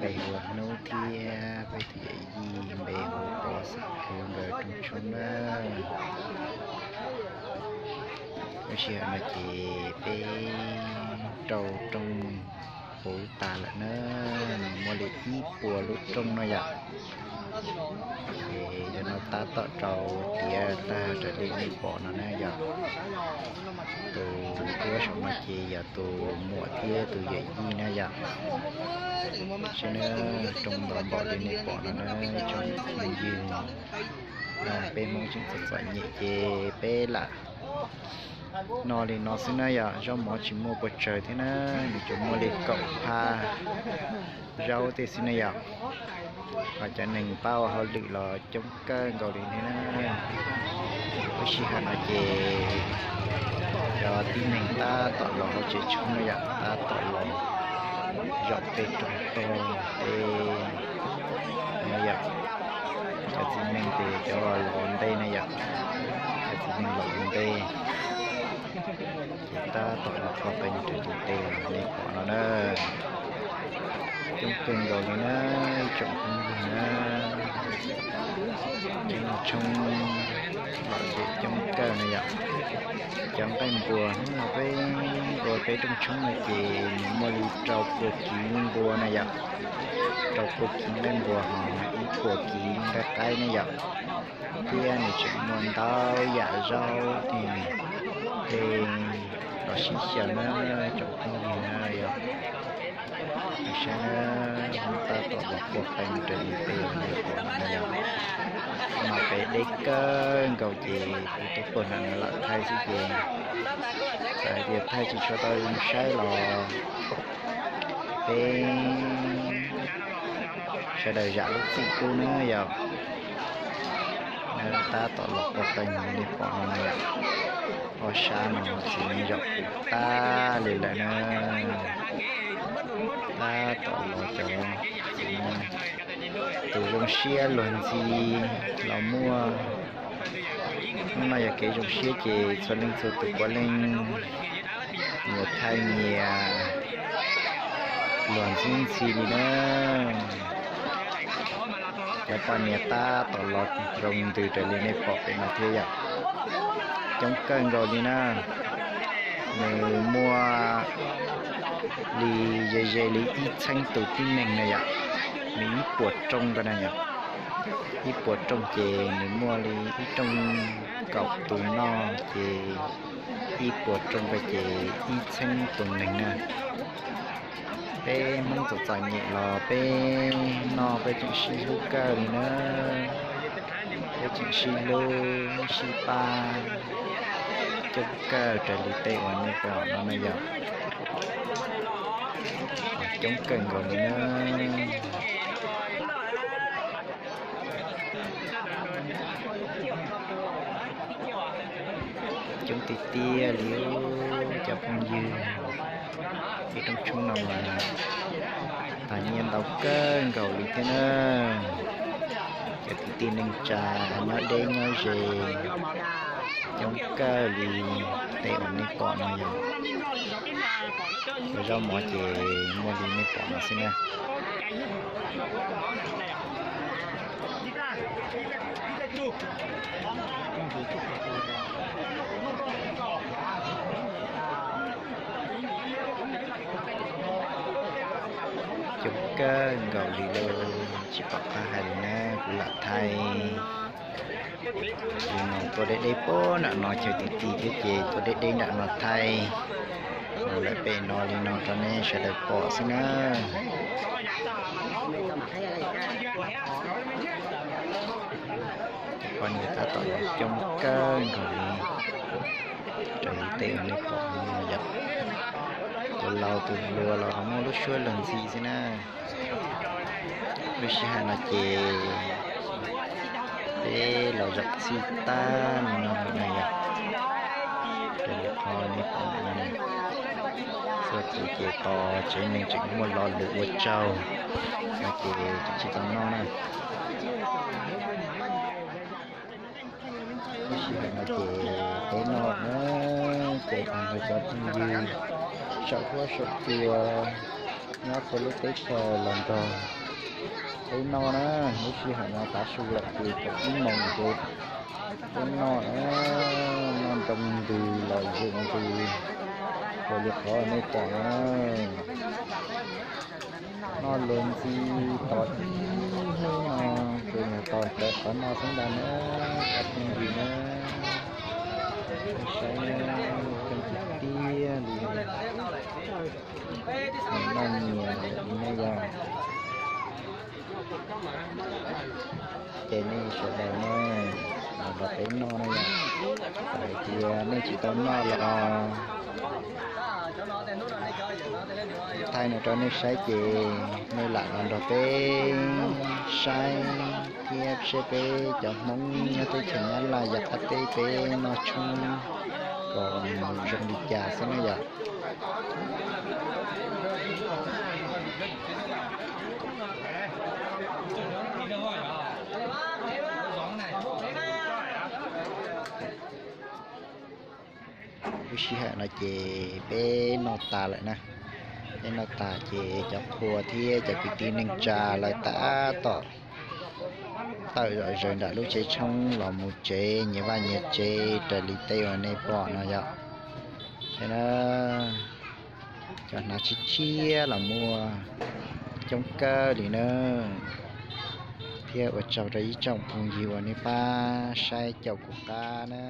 Npe hu ua Hnub thiab peb tus yawm yij npe hu ua Pov Xam Khwb nkawd rooj tshoob na. Lub sij hawm no ces peb rau rooj puv tas lawm na, nws muaj li ib puas lub rooj no yom. Ces yog no tab tom rau tiav tag raws li nej pom no na yom. Tus tuaj saum no ces yog tus muam thiab tus yawm yij na yom. Saib na, rooj ntau npaum li nej pom no na, tsoom phooj ywg. Peb Hmoob tseem txom txom nyem ces peb lam no li no xwb na yom. Zaub mov tsis muaj pua tsawg thiab na, nws tsuas muaj li kaum phaj zaub tej xwb na yom. Ho cov neeg pab ua hauj lwm los coob kawg nkaus li thiab na. Lub sij hawm no ces cov tib neeg tab tom los hauv tsev tshoob na yom, tab tom los zaum tej rooj tog tej na yom. Cov txiv neej ces cov los ua ntej na yom, cov txiv neej los ua ntej. Ces tab tom los qhov qees raws li tej nej pom no na. Coob kawg nkaus li na, tsoom phooj ywg na. Cov no tshoob los ces coob kawg na yom. Cov nqaij npua hnub no peb ua peb rooj tshoob no ces nws muaj li rau pua kiv nqua na yom. Rau pua kiv nqaij npua ho ib puas kiv nqaij qaib na yom. Thiab nws tseem muaj ntau yam zaub tej los sib xyaw na, tsoom phooj ywg na yom. Saib na, tab tom los puag qees raws li tej nej pom no na yom. No peb deb kawg nkaus ces kuv tuaj puag nram no lam thaij xwb ces txawm hais tias thaij tsis tshua tau zoo saib los peb sawv daws zam lub txim pub na yom. Tab tom los puag qees li nej pom no na yom. Ob sab no txiv neej zaum puv tag li lawm na. Tab tom los cov txiv neej, tus zoo siab luag ntxhi los muaj. Hnub no yog kev zoo siab ces txhua leej txhua tus puav leej nyias thaij nyias luag ntxhi ntxhi li na. Cov poj niam tab tom los zoo ntws raws li nej pom pem no thiab yom. Coob kawg nkaus li na. Nws muaj li ze ze li ib txheeb tus tib neeg na yom. Nws ib puas rooj ko na yom. Ib puas rooj ces nws muaj li ib rooj kaum tus noj ces ib puas rooj ko ces ib txheeb tus neeg na. Peb Hmoob txom txom nyem los peb noj peb tseem sib hlub kawg li na. Peb tseem sib hlub sib pab coob kawg raws li tej uas nej pom no na yom. Coob kawg nkaus li na. Coob tiag tiag li cov phooj ywg. Ib rooj tshoob no mas tas nyiaj ntau kawg nkaus li thiab na. Cov kwv tij neej tsa nyob deb nyob ze coob kawg li tej uas nej pom no yog. Cov zaub mov ces muaj li nej pom no xwb na. Coob kawg nkaus li lawm, tsis pom qab hais li na, kuv lam thaij li no tuaj deb deb puag nram no chaw ti ti thiab ces tuaj deb deb nram no thaij. Los lawm pem no li no rau nej sawv daws pom xwb na. Cov poj niam tab tom los coob kawg nkaus li raws li tej uas nej pom no yom. Tus laus tus hluas los ho muaj lub suab luag ntxhi xwb na. Lub sij hawm no ces peb los zaum txhij tag li no lawm na yom. Raws li qhov nej pom no, txhua tus ces tos tsev neeg tseem muaj lo lus ua tsaug no ces tseem tsis tau noj na. Lub sij hawm no ces peb noj na, ces tag nrho cov phooj ywg saum huab saum cua Nyob txhua lub teb chaws los nrog peb noj na, lub sij hawm no tav su lawm ces kaum ib moos ces peb noj na, noj nroo ntws los zeem ntws, raws li qhov nej pom na. Noj luag ntxhi tos ib hnub no, ces yog tos rawv qhov no xwb ntag na, cov phooj ywg na. Nej saib na, coob tiag tiag li. Noj nyias lawm ne yog. Ces nej sawv daws na, los nrog peb noj na yom. Hais tias nej tsis tau noj los thaij no rau nej saib ces nej lam los nrog peb saib thiab seb peb cov Hmoob nyob teb chaws Nyab Laj yav qab teb peb noj tshoob kom zoo li cas xwb na yom. Lub sij hawm no ces peb noj tas lawm na. Peb noj tas ces cov qhua thiab cov kwv tij neej tsa lawv tab tom tawm zom zaws nram lub tsev tshoob los mus tsev nyias vaj nyias tsev raws li tej uas nej pom no yom. Cov hnav tshiab tshiab los muaj coob kawg li na. Thiab ua tsaug rau ib tsoom phooj ywg uas nej pab saib caum kuv qab na.